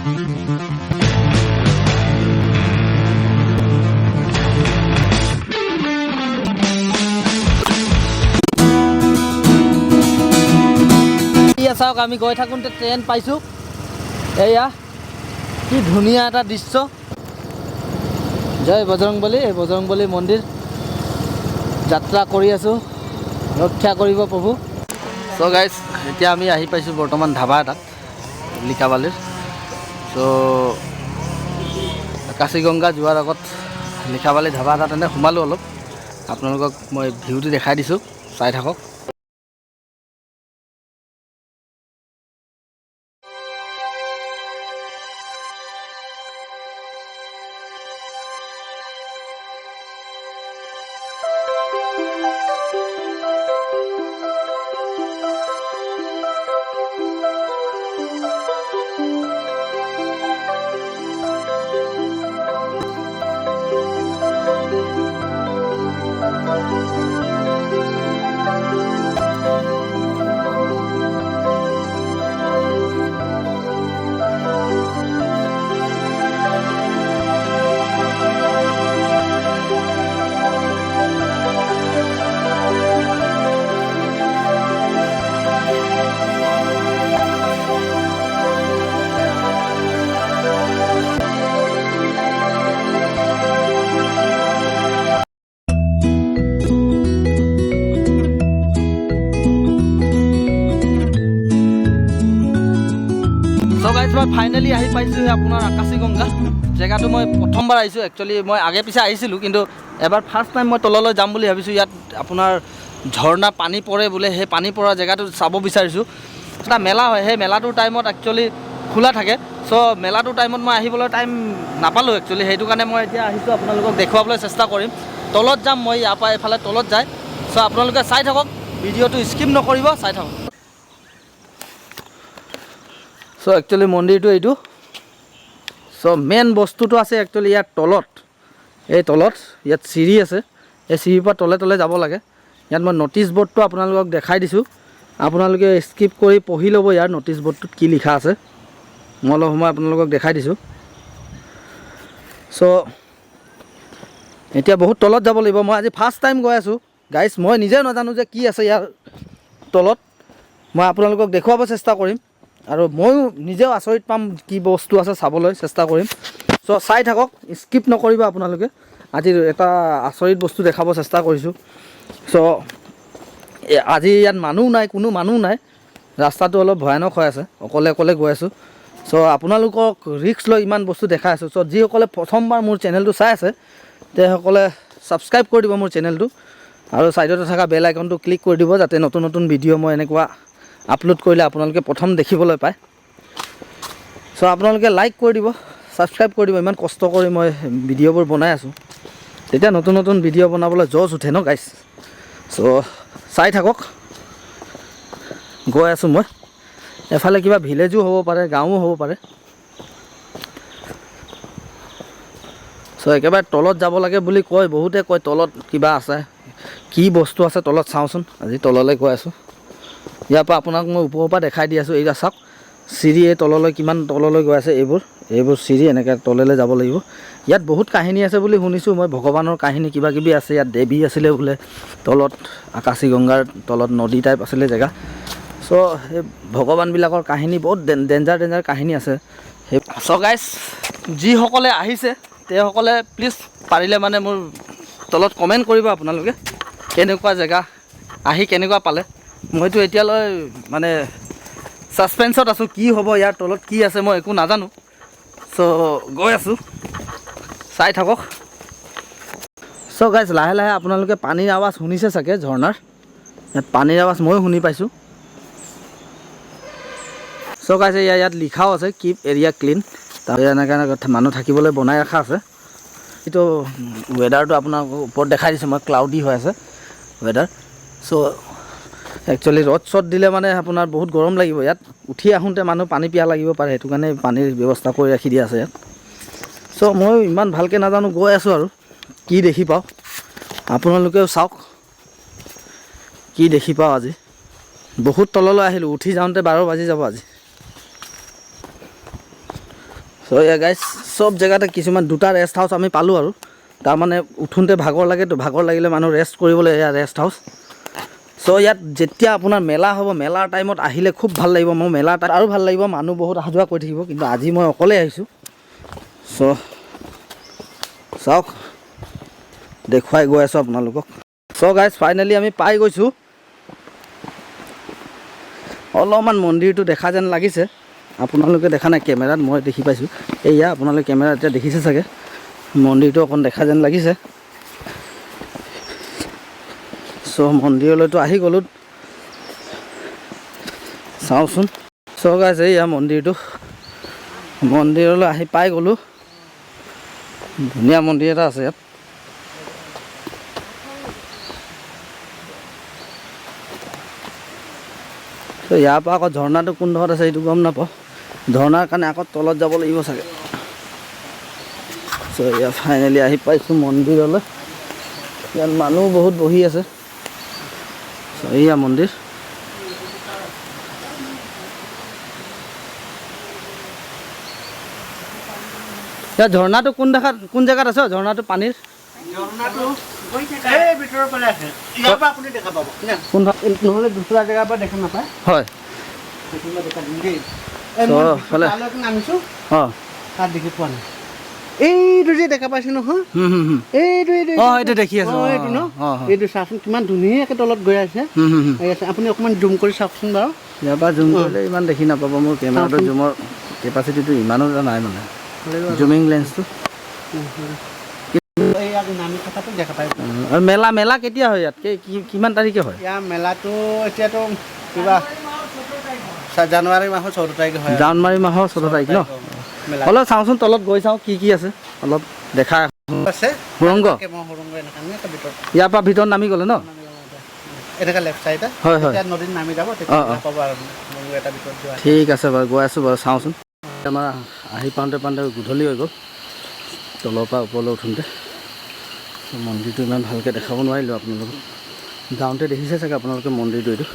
এয়া চাওক, আমি গৈ থাকোঁতে ট্ৰেইন পাইছোঁ। এয়া কি ধুনীয়া এটা দৃশ্য! জয় বজৰংবলী। এই বজৰংবলী মন্দিৰ যাত্ৰা কৰি আছোঁ। ৰক্ষা কৰিব প্ৰভু। চ' গাইজ, এতিয়া আমি আহি পাইছোঁ বৰ্তমান ধাবা এটাত লিকাবালিৰ। চ' আকাশীগংগা যোৱাৰ আগত লিখাবালি ধাবা এটাত এনে সোমালোঁ অলপ। আপোনালোকক মই ভিউটো দেখাই দিছোঁ, চাই থাকক। চ' গাইজ, মই ফাইনেলি আহি পাইছোঁ আপোনাৰ আকাশীগংগা জেগাটো। মই প্ৰথমবাৰ আহিছোঁ। একচুৱেলি মই আগে পিছে আহিছিলোঁ, কিন্তু এবাৰ ফাৰ্ষ্ট টাইম মই তললৈ যাম বুলি ভাবিছোঁ। ইয়াত আপোনাৰ ঝৰ্ণা পানী পৰে বোলে, সেই পানী পৰা জেগাটো চাব বিচাৰিছোঁ। এটা মেলা হয়, সেই মেলাটোৰ টাইমত একচুৱেলি খোলা থাকে। চ' মেলাটোৰ টাইমত মই আহিবলৈ টাইম নাপালোঁ একচুৱেলি। সেইটো কাৰণে মই এতিয়া আহিছোঁ, আপোনালোকক দেখুৱাবলৈ চেষ্টা কৰিম। তলত যাম মই, ইয়াৰ পৰা এইফালে তলত যায়। চ' আপোনালোকে চাই থাকক ভিডিঅ'টো, স্কিপ নকৰিব, চাই থাকক। চ' একচুৱেলি মন্দিৰটো এইটো। চ' মেইন বস্তুটো আছে একচুৱেলি ইয়াৰ তলত। এই তলত ইয়াত চিৰি আছে, এই চিৰিৰ পৰা তলে তলে যাব লাগে। ইয়াত মই ন'টিছ বৰ্ডটো আপোনালোকক দেখাই দিছোঁ। আপোনালোকে স্কিপ কৰি পঢ়ি ল'ব ইয়াৰ ন'টিছ বৰ্ডটোত কি লিখা আছে। মই অলপ সময় আপোনালোকক দেখাই দিছোঁ। চ' এতিয়া বহুত তলত যাব লাগিব। মই আজি ফাৰ্ষ্ট টাইম গৈ আছোঁ গাইজ। মই নিজেও নাজানো যে কি আছে ইয়াৰ তলত। মই আপোনালোকক দেখুৱাব চেষ্টা কৰিম আৰু ময়ো নিজেও আচৰিত পাম কি বস্তু আছে, চাবলৈ চেষ্টা কৰিম। চ' চাই থাকক, স্কিপ নকৰিব আপোনালোকে। আজি এটা আচৰিত বস্তু দেখাব চেষ্টা কৰিছোঁ। চ' আজি ইয়াত মানুহ নাই, কোনো মানুহ নাই। ৰাস্তাটো অলপ ভয়ানক হৈ আছে, অকলে অকলে গৈ আছোঁ। চ' আপোনালোকক ৰিস্ক লৈ ইমান বস্তু দেখাই আছোঁ। চ' যিসকলে প্ৰথমবাৰ মোৰ চেনেলটো চাই আছে, তেওঁসকলে ছাবস্ক্ৰাইব কৰি দিব মোৰ চেনেলটো আৰু ছাইডতে থকা বেল আইকনটো ক্লিক কৰি দিব, যাতে নতুন নতুন ভিডিঅ' মই এনেকুৱা আপলোড কৰিলে আপোনালোকে প্ৰথম দেখিবলৈ পায়। চ' আপোনালোকে লাইক কৰি দিব, ছাবস্ক্ৰাইব কৰি দিব। ইমান কষ্ট কৰি মই ভিডিঅ'বোৰ বনাই আছোঁ, তেতিয়া নতুন নতুন ভিডিঅ' বনাবলৈ জচ উঠে ন গাইছ। চ' চাই থাকক, গৈ আছোঁ মই। এফালে কিবা ভিলেজো হ'ব পাৰে, গাঁৱো হ'ব পাৰে। চ' একেবাৰে তলত যাব লাগে বুলি কয়, বহুতে কয় তলত কিবা আছে। কি বস্তু আছে তলত চাওঁচোন। আজি তললৈ গৈ আছোঁ। ইয়াৰ পৰা আপোনাক মই ওপৰৰ পৰা দেখাই দি আছোঁ। এইয়া চাওক চিৰি, এই তললৈ কিমান তললৈ গৈ আছে এইবোৰ। এইবোৰ চিৰি এনেকৈ তললৈ যাব লাগিব। ইয়াত বহুত কাহিনী আছে বুলি শুনিছোঁ মই, ভগৱানৰ কাহিনী কিবা কিবি আছে ইয়াত। দেৱী আছিলে বোলে তলত, আকাশী গংগাৰ তলত নদী টাইপ আছিলে জেগা। চ' সেই ভগৱানবিলাকৰ কাহিনী, বহুত ডেঞ্জাৰ ডেঞ্জাৰ কাহিনী আছে সেই। চ' গাইজ, যিসকলে আহিছে তেওঁসকলে প্লিজ পাৰিলে মানে মোৰ তলত কমেণ্ট কৰিব আপোনালোকে, কেনেকুৱা জেগা, আহি কেনেকুৱা পালে। মইতো এতিয়ালৈ মানে ছাছপেঞ্চত আছোঁ, কি হ'ব ইয়াৰ তলত, কি আছে মই একো নাজানো। চ' গৈ আছোঁ, চাই থাকক। চ' গাইজ, লাহে লাহে আপোনালোকে পানীৰ আৱাজ শুনিছে চাগে, ঝৰ্ণাৰ। ইয়াত পানীৰ আৱাজ ময়ো শুনি পাইছোঁ। চ' গাইজ, এয়া ইয়াত লিখাও আছে, "কিপ এৰিয়া ক্লিন"। তাৰ এনেকৈ এনেকৈ মানুহ থাকিবলৈ বনাই ৰখা আছে। এইটো ৱেডাৰটো আপোনাক ওপৰত দেখাই দিছোঁ মই, ক্লাউডি হৈ আছে ৱেডাৰ। চ' একচুৱেলি ৰ'দ চ'দ দিলে মানে আপোনাৰ বহুত গৰম লাগিব। ইয়াত উঠি আহোঁতে মানুহ পানী পিয়াহ লাগিব পাৰে, সেইটো কাৰণে পানীৰ ব্যৱস্থা কৰি ৰাখি দিয়া আছে ইয়াত। চ' মই ইমান ভালকৈ নাজানো, গৈ আছোঁ আৰু কি দেখি পাওঁ। আপোনালোকেও চাওক কি দেখি পাওঁ। আজি বহুত তললৈ আহিলোঁ, উঠি যাওঁতে 12 বাজি যাব আজি। চ' এয়া গাইজ, চব জেগাতে কিছুমান দুটা ৰেষ্ট হাউচ আমি পালোঁ। আৰু তাৰমানে উঠোঁতে ভাগৰ লাগেতো, ভাগৰ লাগিলে মানুহ ৰেষ্ট কৰিবলৈ এয়া ৰেষ্ট হাউচ। চ' ইয়াত যেতিয়া আপোনাৰ মেলা হ'ব, মেলাৰ টাইমত আহিলে খুব ভাল লাগিব। মোৰ মেলাৰ তাত আৰু ভাল লাগিব, মানুহ বহুত অহা যোৱা কৰি থাকিব। কিন্তু আজি মই অকলেই আহিছোঁ। চ' চাওক, দেখুৱাই গৈ আছোঁ আপোনালোকক। চ' গাইজ, ফাইনেলি আমি পাই গৈছোঁ। অলপমান মন্দিৰটো দেখা যেন লাগিছে। আপোনালোকে দেখা নাই কেমেৰাত, মই দেখি পাইছোঁ। এইয়া আপোনালোকে কেমেৰাত এতিয়া দেখিছে চাগে, মন্দিৰটো অকণ দেখা যেন লাগিছে। চ' মন্দিৰলৈতো আহি গ'লোঁ, চাওঁচোন। চ' গাইজ, এইয়া মন্দিৰটো, মন্দিৰলৈ আহি পাই গ'লোঁ। ধুনীয়া মন্দিৰ এটা আছে ইয়াত। ত' ইয়াৰ পৰা আকৌ ঝৰ্ণাটো কোনডোখৰত আছে সেইটো গম নাপাওঁ। ঝৰ্ণাৰ কাৰণে আকৌ তলত যাব লাগিব চাগে। চ' এয়া ফাইনেলি আহি পাইছোঁ মন্দিৰলৈ। ইয়াত মানুহ বহুত বহি আছে। চ' এইয়া মন্দিৰ। ইয়াত ঝৰ্ণাটো কোন দেখাত, কোন জেগাত আছে ঝৰ্ণাটো পানীৰ? ঝৰ্ণাটো এই ভিতৰৰ ফালে আছে। ইয়াৰ পৰা আপুনি দেখা পাব। কোন নহ'লে দুচৰা জেগাৰ পৰা দেখা নাপায়। হয়। সেইটো মই দেখা দিম দেই। চ' ফালে। তালৈকে নামিছোঁ। অঁ। তাত দেখি পোৱা নাই। এইটো যে দেখা পাইছে নহয়? হুম হুম হুম। এইটো, এইটো, অঁ, এইটো দেখি আছোঁ। অঁ, এইটো ন? অঁ, অঁ। এইটো চাওকচোন, কিমান ধুনীয়াকৈ তলত গৈ আছে। হুম হুম হুম। এই আছে, আপুনি অকণমান জুম কৰি চাওকচোন বাৰু। ইয়াৰ পৰা জুম কৰিলে ইমান দেখি নাপাব। মোৰ কেমেৰাটো চাওকচোন। জুমৰ কেপাচিটিটো ইমানো এটা নাই, মানে জুমিং লেন্সটো। এই ইয়াত নামি থকাটো দেখা পায়। আৰু মেলা কেতিয়া হয় ইয়াত? কিমান তাৰিখে হয়? ইয়াৰ মেলাটো এতিয়াতো কিবা জানুৱাৰী মাহৰ 14 তাৰিখে হয়। জানুৱাৰী মাহৰ 14 তাৰিখ ন? মেলা। অলপ চাওঁচোন, তলত গৈ চাওঁ কি কি আছে, অলপ দেখা। আছে। সুৰংগ? মই সুৰংগ এনেকা নি এটা ভিতৰত। ইয়াৰ পৰা ভিতৰত নামি গ'লে ন? এনেকা লেফ্ট চাইডে। হয়, হয়। তেতিয়া নদীত নামি যাব, তেতিয়া অঁ, অঁ। দেখা পাব আৰু সুৰংগ এটা ভিতৰত যোৱা। ঠিক আছে বাৰু, গৈ আছোঁ বাৰু, চাওঁচোন। আমাৰ আহি পাওঁতে পাওঁতে গধূলি হৈ গ'ল, তলৰ পৰা ওপৰলৈ উঠোঁতে। মন্দিৰটো ইমান ভালকৈ দেখাব নোৱাৰিলোঁ আপোনালোকক। যাওঁতে দেখিছে চাগে আপোনালোকে মন্দিৰটো এইটো।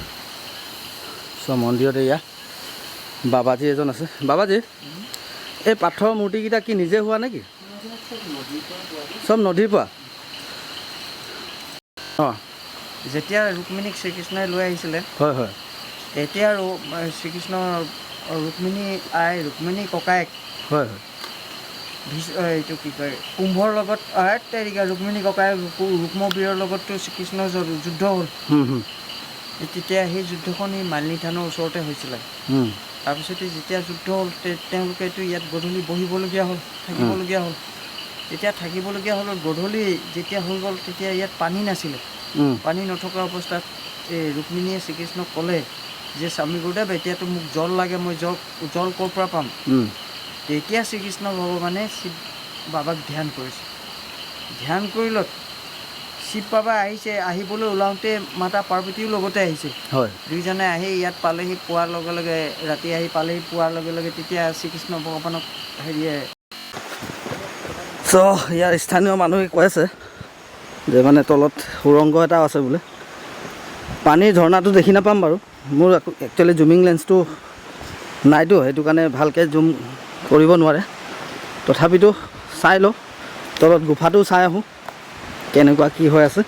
চ' মন্দিৰত এয়া বাবাজী এজন আছে। বাবাজী, এই পাথৰৰ মূৰ্তিকেইটা কি নিজে হোৱা নেকি? চব নদীৰ পৰা? অঁ। যেতিয়া ৰুক্মিণীক শ্ৰীকৃষ্ণই লৈ আহিছিলে, হয়, হয়। তেতিয়া শ্ৰীকৃষ্ণৰ ৰুক্মিণী আই, ৰুক্মিণী ককায়েক, হয়, হয়। এইটো কি কয়, কুম্ভৰ লগত, তেৰিকা, ৰুক্মিণী ককায়েক ৰুক্মবীৰৰ লগততো শ্ৰীকৃষ্ণৰ যুদ্ধ হ'ল। হুম, হুম। তেতিয়া সেই যুদ্ধখন এই মালিনী থানৰ ওচৰতে হৈছিলে। তাৰপিছতে যেতিয়া যুদ্ধ হ'ল, তেওঁলোকেতো ইয়াত গধূলি বহিবলগীয়া হ'ল, থাকিবলগীয়া হ'ল। তেতিয়া থাকিবলগীয়া হ'লত গধূলি যেতিয়া হৈ গ'ল, তেতিয়া ইয়াত পানী নাছিলে। পানী নথকা অৱস্থাত এই ৰুক্মিণীয়ে শ্ৰীকৃষ্ণক ক'লে যে স্বামী গুৰুদেৱ, এতিয়াতো মোক জল লাগে, মই জল ক'ৰ পৰা পাম? তেতিয়া শ্ৰীকৃষ্ণ ভগৱানে শিৱ বাবাক ধ্যান কৰিছে। ধ্যান কৰিলত শিৱ বাবা আহিছে। আহিবলৈ ওলাওঁতে মাতা পাৰ্বতীও লগতে আহিছে। হয়। দুইজনে আহি ইয়াত পালেহি। পোৱাৰ লগে লগে, ৰাতি আহি পালেহি, পোৱাৰ লগে লগে তেতিয়া শ্ৰীকৃষ্ণ ভগৱানক হেৰিয়ে চ' ইয়াৰ স্থানীয় মানুহে কৈ আছে যে তলত সুৰংগ এটাও আছে বোলে। পানীৰ ঝৰ্ণাটো দেখি নাপাম বাৰু, মোৰ একচুৱেলি জুমিং লেন্সটো নাইতো, সেইটো কাৰণে ভালকৈ জুম কৰিব নোৱাৰে। তথাপিতো চাই লওঁ, তলত গুফাটো চাই আহোঁ কেনেকুৱা কি হৈ আছে।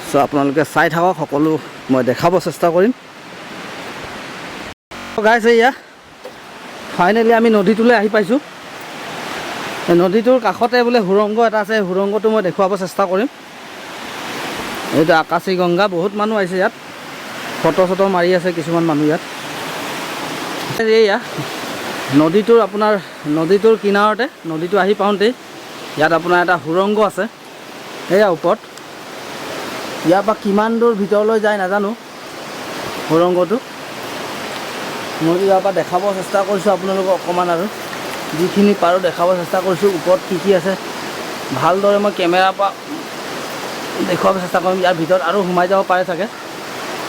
চ' আপোনালোকে চাই থাকক, সকলো মই দেখাব চেষ্টা কৰিম। গাইছে, এয়া ফাইনেলি আমি নদীটোলৈ আহি পাইছোঁ। এই নদীটোৰ কাষতে বোলে সুৰংগ এটা আছে, সেই সুৰংগটো মই দেখুৱাব চেষ্টা কৰিম। এইটো আকাশী গংগা, বহুত মানুহ আহিছে ইয়াত, ফটো চটো মাৰি আছে কিছুমান মানুহ ইয়াত। এইয়া নদীটোৰ আপোনাৰ নদীটোৰ কিনাৰতে, নদীটো আহি পাওঁতেই ইয়াত আপোনাৰ এটা সুৰংগ আছে। এয়া ওপৰত, ইয়াৰ পৰা কিমান দূৰ ভিতৰলৈ যায় নাজানো সুৰংগটো। মই ইয়াৰ পৰা দেখাব চেষ্টা কৰিছোঁ আপোনালোকক অকণমান, আৰু যিখিনি পাৰোঁ দেখাব চেষ্টা কৰিছোঁ। ওপৰত কি কি আছে ভালদৰে মই কেমেৰাৰ পৰা দেখুৱাব চেষ্টা কৰিম। ইয়াৰ ভিতৰত আৰু সোমাই যাব পাৰে চাগে।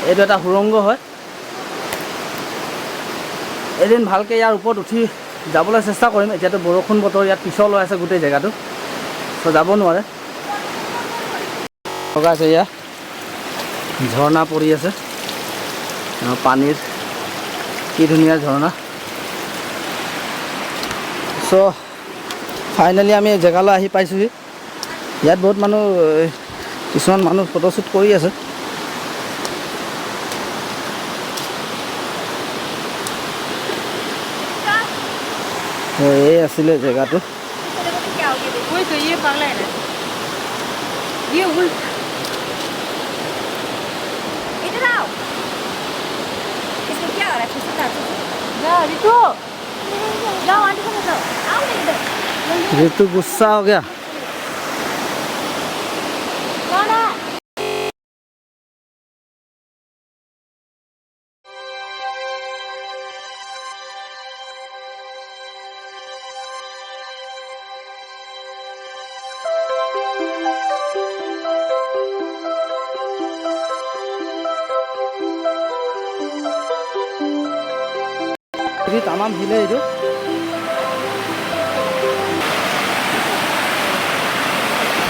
এইটো এটা সুৰংগ হয়। এদিন ভালকৈ ইয়াৰ ওপৰত উঠি যাবলৈ চেষ্টা কৰিম। এতিয়াতো বৰষুণ বতৰ, ইয়াত পিছল হৈ আছে গোটেই জেগাটো, চ' যাব নোৱাৰে। লগা আছে, এয়া ঝৰ্ণা পৰি আছে পানীৰ, কি ধুনীয়া ঝৰ্ণা। চ' ফাইনেলি আমি জেগালৈ আহি পাইছোঁহি। ইয়াত বহুত মানুহ, কিছুমান মানুহ ফটোশ্বুট কৰি আছে। এই আছিলে জেগাটো। वही तो ये पागल है ना, ये उल्टा। इधर आओ। इसको क्या हो रहा है? फिर से जा रितु, जाओ आंटी को जाओ। आओ ना इधर। ऋतु गुस्सा हो गया। जाओ ना। তামাম হিলে এইটো।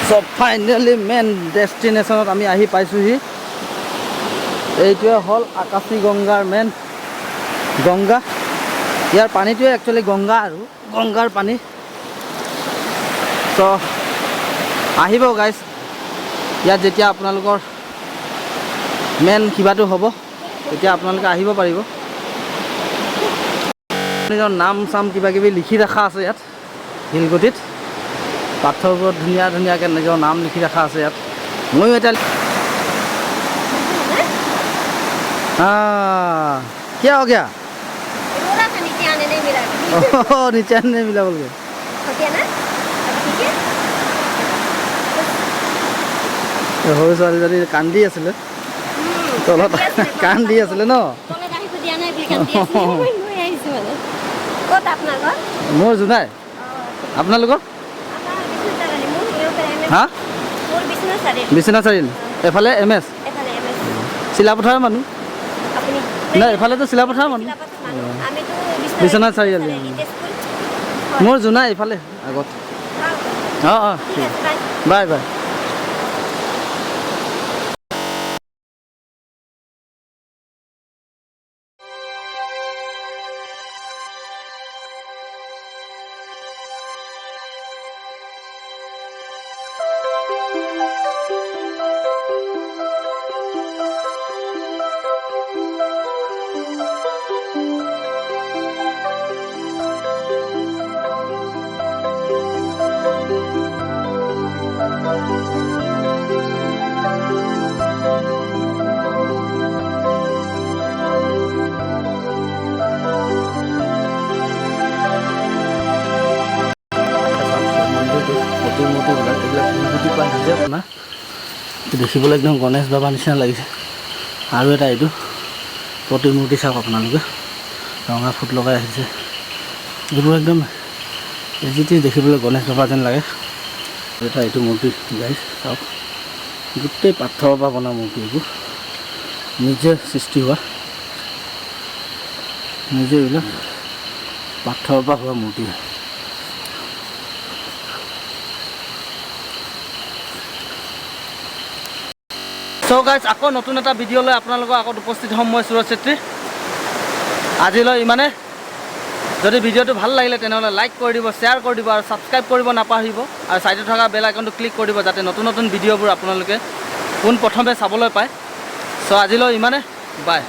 চ' ফাইনেলি মেইন ডেষ্টিনেশ্যনত আমি আহি পাইছোঁহি। এইটোৱে হ'ল আকাশী গংগাৰ মেইন গংগা। ইয়াৰ পানীটোৱে একচুৱেলি গংগা আৰু গংগাৰ পানী। চ' আহিব গাইজ, ইয়াত যেতিয়া আপোনালোকৰ মেইন কিবাটো হ'ব তেতিয়া আপোনালোকে আহিব পাৰিব। নিজৰ নাম চাম কিবা কিবি লিখি ৰখা আছে ইয়াত শিলগুটিত, পাথৰবোৰত ধুনীয়া ধুনীয়াকৈ নিজৰ নাম লিখি ৰখা আছে ইয়াত। ময়ো এতিয়া क्या हो गया? रो रहा था, नीचे आने नहीं मिला। ओह, नीचे आने नहीं मिला बोल के। हो गया ना अभी, ठीक है। সৰু ছোৱালীজনী কান্দি আছিলে তলত, কান্দি আছিলে ন? তলত আহিব দিয়া নাই বুলি কান্দি আছিলে। মই লৈ আহিছোঁ মানে। ক'ত আপোনাৰ ঘৰ? মোৰ জোনাই। আপোনালোকৰ? আমাৰ বিশ্বনাথ চাৰিআলি। মোৰ এম এছ। হা? মোৰ বিশ্বনাথ চাৰিআলি। বিশ্বনাথ চাৰিআলি, এফালে এম এছ। এফালে এম এছ। চিলাপথাৰৰ মানুহ। আপুনি? নাই, এইফালেতো চিলাপথাৰৰ মানুহ। চিলাপথাৰ মানুহ। আমিতো বিশ্বনাথ চাৰিআলি। তেজপুৰ। মোৰ জোনাই এইফালে আগত। অঁ, ঠিক আছে, বাই। Bye bye. মন্দিৰটো প্ৰতিমূৰ্তিবিলাক এইবিলাক শিলগুটিৰ পৰা নিজে বনা, দেখিবলৈ একদম গণেশ বাবাৰ নিচিনা লাগিছে। আৰু এটা এইটো প্ৰতিমূৰ্তি চাওক আপোনালোকে, ৰঙা ফুট লগাই আহিছে। এইবোৰ একদম এজ it is দেখিবলৈ গণেশ বাবা যেন লাগে। এটা এইটো মূৰ্তি গাইজ চাওক, গোটেই পাথৰৰ পৰা বনোৱা মূৰ্তি, এইবোৰ নিজে সৃষ্টি হোৱা, নিজে এইবিলাক পাথৰৰ পৰা হোৱা মূৰ্তি। চ' গাইজ, আকৌ নতুন এটা ভিডিঅ' লৈ আপোনালোকৰ আগত উপস্থিত হ'ম মই সুৰজ চেত্ৰী। আজিলৈ ইমানে। যদি ভিডিঅ'টো ভাল লাগিলে তেনেহ'লে লাইক কৰি দিব, শ্বেয়াৰ কৰি দিব আৰু ছাবস্ক্ৰাইব কৰিব নাপাহৰিব। আৰু ছাইডত থকা বেল আইকনটো ক্লিক কৰি দিব, যাতে নতুন নতুন ভিডিঅ'বোৰ আপোনালোকে পোনপ্ৰথমে চাবলৈ পায়। চ' আজিলৈ ইমানে, বাই।